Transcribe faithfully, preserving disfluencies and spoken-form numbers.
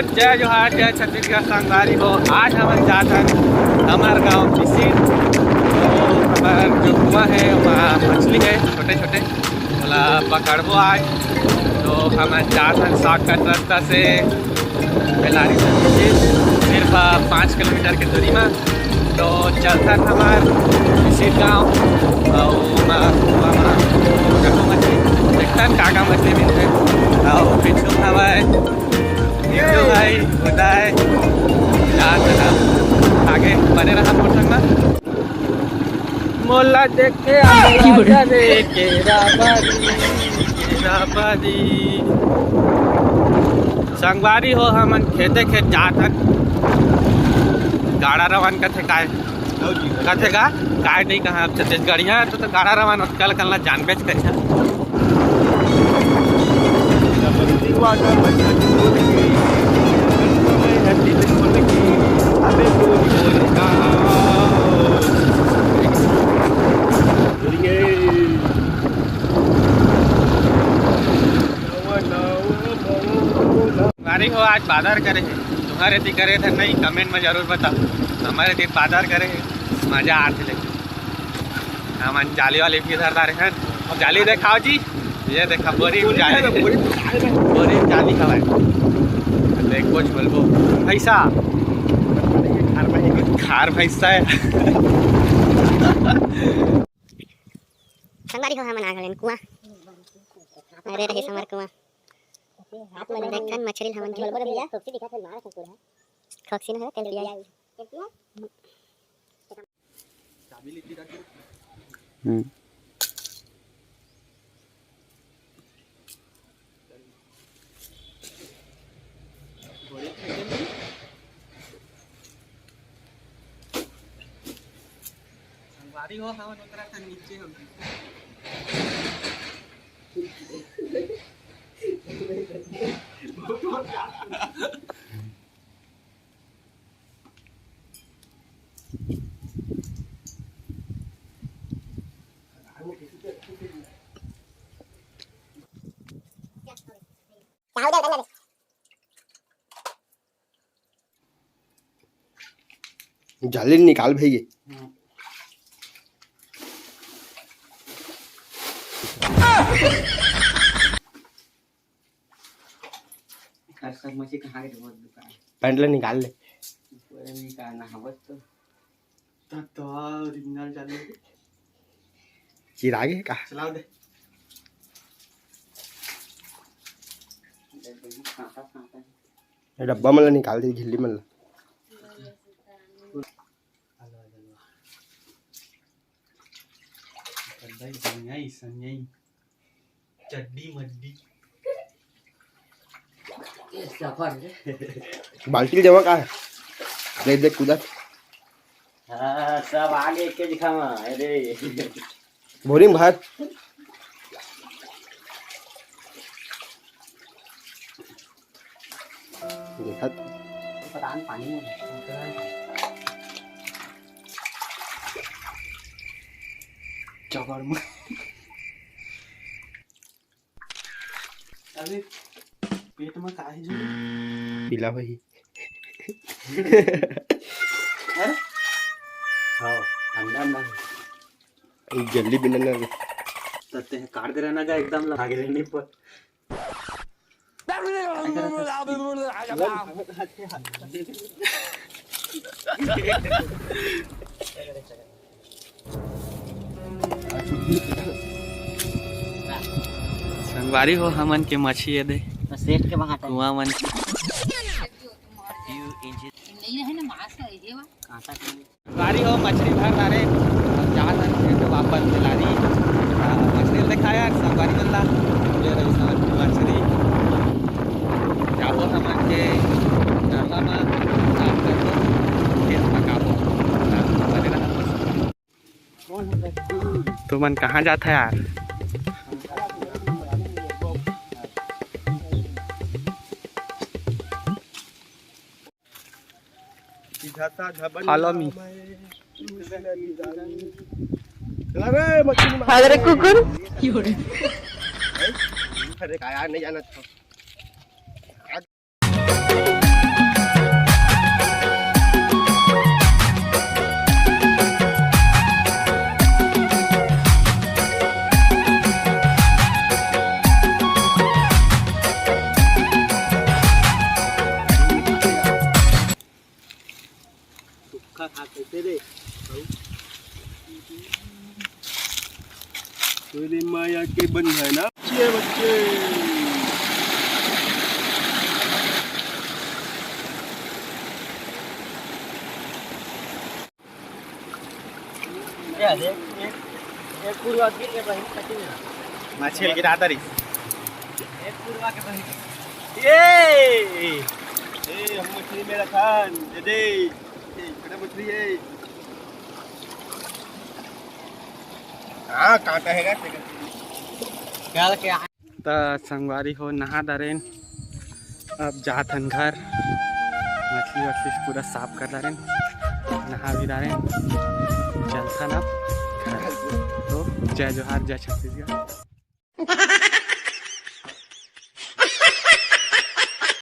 जय जोहार, जय छत्तीसगढ़ संगवारी हो। आज हमन जात हन हमर गांव बिसिट। तो हमर जो कुआं है, वहाँ मछली है छोटे छोटे, ओला पकड़बो आज। तो हमन जात हन शॉर्टकट रास्ता से बेलारी से बिसिट, सिर्फ पाँच किलोमीटर के दूरी में। तो चलथन हमर बिसिट गांव, अउ ओमा, ओमा, ओमा, देखथन का का मछली मिलथे। अउ पीछू हवय तो भाई, बताए, यार, आगे बने रहा मोर संग में। मोला देखे आ राजा रे, केरा बारी, केरा बारी। संगवारी हो, हमन खेते खेत जात हन। गाड़ा रवान कथे काय? कथे का? काय नहीं कहा, अब छत्तीसगढ़िया तो, तो गाड़ा रवान अतका ल जानबेच करिहा। संगवारी हो, आज बादर करे हे, तुम्हारे ती करे थे नहीं, कमेंट में जरूर बताओ। हमारे ती बादर करे हे, मजा आथे लेकिन। हमन जाली वाली भी धर डारे हन। जाली देखाओ जी, ये देखा बोरी में जाली, बोरी में जाली हवय। देख कुछ बोलबो भैसा, खार भैसा है। संगवारी हो, हमन आ गए कुआं। अरे रहे हमर कुआं। देखन मछली हमन के। खोक्सी न हो, तेल पिया। हम्म। संगवारी हो, हमन उतरा था नीचे हम। जाली निकाल भैया। पैंट ले निकाल ले। पूरा निकालना है बस तो। तब तो original चालू है। चिराग है का? चलाओ दे। ये डब्बा मन ला निकाल दे, झिल्ली मन ला। चड्डी मड्डी। बाल्टी जमा का है? देख, देख, कुदा। हाँ, सब आगे एक के दिखा मा, अरे। बोरी में भर। देखत। पता नहीं पानी में। चबड़ में। अबे, पेट में का है जो? पीला भाई। हैं? हाँ, अंडा, अंडा। जल्दी बिना ना। तते काट दे रहना का एकदम लगा के रहने पर। संगवारी हो, हमन के मछी ये दे। तो सेठ के वहाँ कुआं मन के। नहीं रहे ना, मांस है, ये वा। कांटा के। संगवारी हो, मछली भर डारे। अब जात हन फिर तो वापस बेलारी। आ, मछली दिखाया संगवारी मन ला। ये रही साथ मछली। जाबो हमन के नरवा मा, साफ करबो, फिर पकाबो। बने रहा। तुमन कहाँ जात है यार? Follow me। अरे कुकुर। अरे का यार, नहीं जाना था। मेरी माया के बंधन ना, ये बच्चे। ये देख, एक, एक पूर्वा गिर के बहिनी कटी में। मछली गिरा तारी। एक पूर्वा के बहिनी। ये! ए, हम मछली में रखन, दे दे। ए, छोटा मछली है। हाँ, कांटा है क्या? गल के आ- त संगवारी हो, नहा डारेन, अब जात हन घर। मछली वछली पूरा साफ कर डारेन, नहा भी डारेन, चलथन अब घर। तो जय जोहार, जय छत्तीसगढ़।